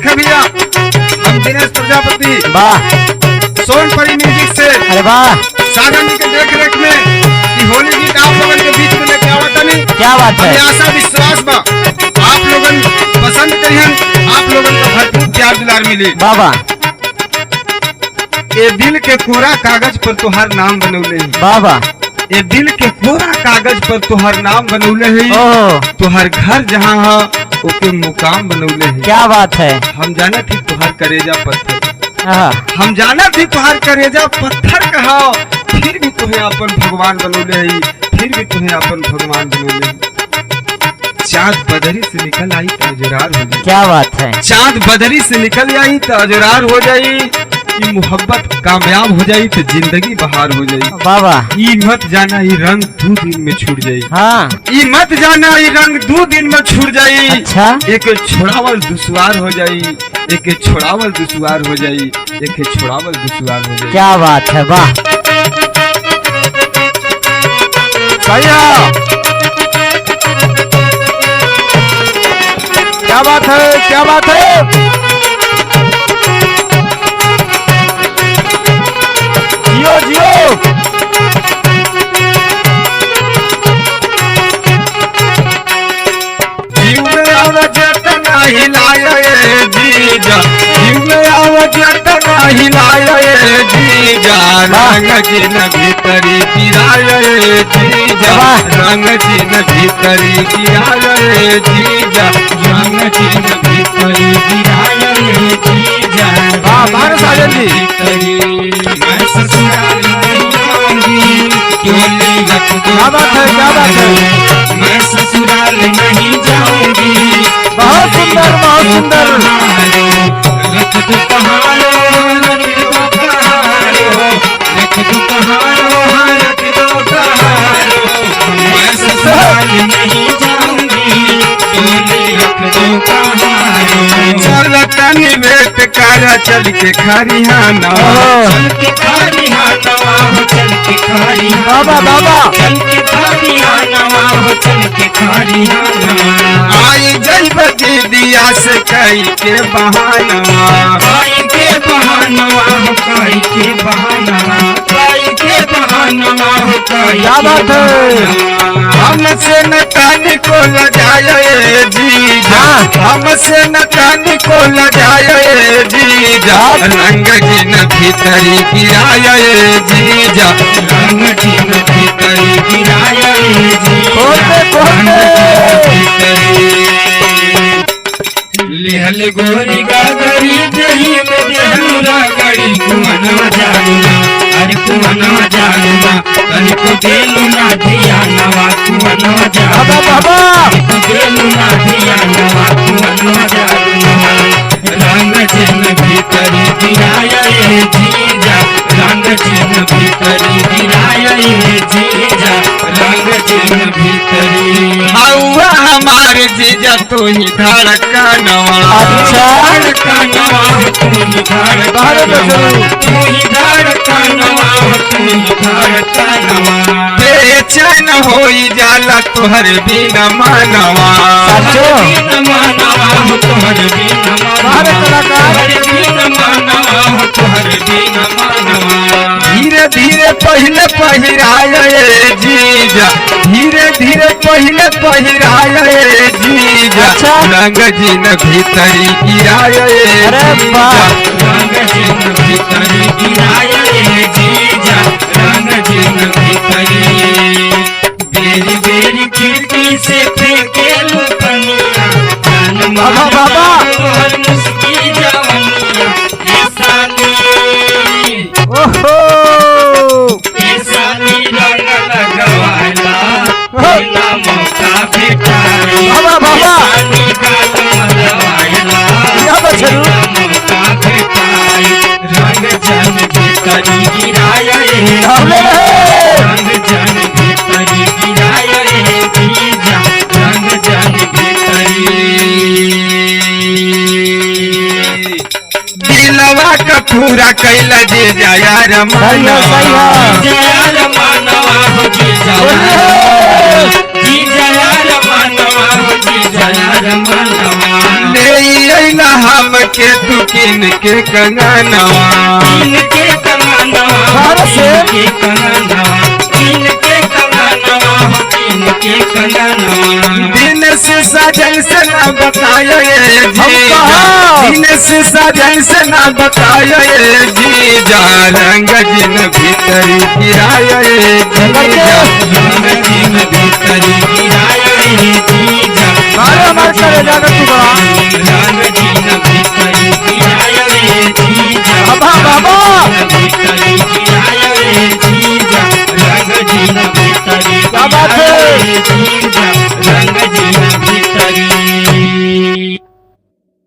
देखे भैया, हम दिनेश प्रजापति वाह, सोनपरी म्यूजिक से अरे वाह, सागर जी के देख रेख में कि होली गीत आप लोगन के बीच में लेके आवत तनी। क्या बात है। हमें आशा विश्वास बा आप लोगन पसंद करिहन, आप लोगन का भरपूर प्यार दुलार मिली। बाबा ए दिल के कोरा कागज पर तुहार नाम बनौले है। बाबा, ए दिल के कोरा कागज पर तुहार नाम बनौले है। ओह, तुहार घर जहाँ है ओके मुकाम बनौले है। क्या बात है। हम जाना थी तुहार करेजा पत्थर, हाँ, हम जाना थी तुहार करेजा पत्थर कहा, फिर भी तुम्हें अपन भगवान बनौले है, फिर भी तुम्हें अपन भगवान बनौले है। चांद बदरी से निकल आई तो अजरार हो जाई, क्या बात है। चांद बदरी से निकल आई तो अजरार हो जाई, ई मोहब्बत कामयाब हो जाई तो जिंदगी बहार हो जाई। बाबा, ई मत जाना ई रंग दो दिन में छूट जाई, हाँ, ई मत जाना ई रंग दो दिन में छूट जाई। अच्छा, एक छोड़ावल दुश्वार हो जाई, एक छोड़ावल दुश्वार हो जाई, एक छोड़ावल दुश्वार हो जाई। क्या बात है। वाह, सही है, क्या बात है, क्या बात है। जियो जियो। जीव में आवाज नाही लाए जीजा, जीव में आवाज नाही लाए जीजा, रंग जिन भीतरी गिराए जीजा, रंग जिन भीतरी गिराए जीजा, रंग जिन भीतरी गिराए जीजा। वाह वाह साजन जी। मैं ससुराल नहीं जाऊंगी, डोली रख दो। क्या बात है, क्या बात है। मैं ससुराल नहीं जाऊंगी। बहुत सुंदर, बहुत सुंदर। रख दो कहारो, रख दो कहारो, रख दो कहारो, हाँ रख दो कहारो। मैं ससुराल नहीं जाऊंगी, डोली रख दो कहारो। चल तनी वेट कर चल के खरिहाना, चल के खरिहानवा हो, चल के खरिहानवा। बाबा बाबा, चल के खरिहानवा हो, चल के खरिहानवा। आई जइब दीदिया से कई के बहाना, काई के बहानवा हो, काई के बहानवा, काई के बहानवा हो, काई क्या के बात है। हमसे न तन को लजाए जीजा, हमसे न तन को लजाए जीजा, रंग जिन भीतरी गिराए जीजा, रंग जिन भीतरी गिराए जीजा, खोल दे, खोल रंग दे। जिन भीतरी। लेहल गोरी गागरी दही में देहलू रागड़ी, कुमनवा जालूना, अरे कुमनवा जालूना, तनिको देलू ना धियानवा, कुमनवा बाबा जालूना, बाबा, तनिको देलू ना धियानवा, कुमनवा जालूना। रंग जिन भीतरी गिराए जीजा, रंग जिन भीतरी गिराए जीजा, रंग जिन भीतरी। हौवा हमार जीजा तू ही धड़कनवा, अच्छा, धड़कनवा हो तू ही धड़कनवा, तू ही धड़कनवा हो तू ही धड़कनवा। बेचैन होई जाला तुहर बिना मानवा, साचो, बिन मानवा हो तोहर बिन बाहर मानवा, कलाकार। तोहर बिन मानवा हो तोहर बिन मानवा। धीरे धीरे पहले पहिराए जीजा, धीरे धीरे पहले पहिराए जीजा, अच्छा। रंग जिन भीतरी गिराए अरे जीजा। वाह। रंग जिन भीतरी गिराए जीजा, रंग जिन भीतरी। बेरी बेरी खिड़की से फेंके लुपनिया, जान बाबा, मार बाबा। तोहर मुस्की जवनिया, ए साली, ओहो, ए साली रंग लगवाला, बिना मौका भेटाई। बाबा, बाबा। ए साली गाल मलवाइला, क्या बछरू? बिना मौका भेटाई। रंग जन भीतरी गिराए हमले रहे। रंग जन भीतरी गिराए जीजा, रंग जन भीतरी। दिलवा का पूरा कैला जीजा यार सही है, सही मानवा। है। जय मानवा हो जीजा, जीजा मानवा हो जीजा मानवा। ले अइला हम के तू किन के कंगनवा। किन के कंगनवा, अरे सेम। के कंगनवा, किन के कंगनवा, हो किन के कंगनवा। दिन से साजन से ना बतायो ये हम जीजा, कहाँ? दिन से साजन से ना बतायो ये जीजा, रंग जिन भीतरी गिरायो ये जीजा। रंग जिन भीतरी गिरायो रे जीजा। अरे हमारे कलेजा का टुकड़ा। रंग जिन भीतरी गिरायो रे जीजा। बाबा, बाबा। भीतरी गिरायो रे जीजा। रंग जिन भीतरी क्या बात है? गिरायो रे जीजा।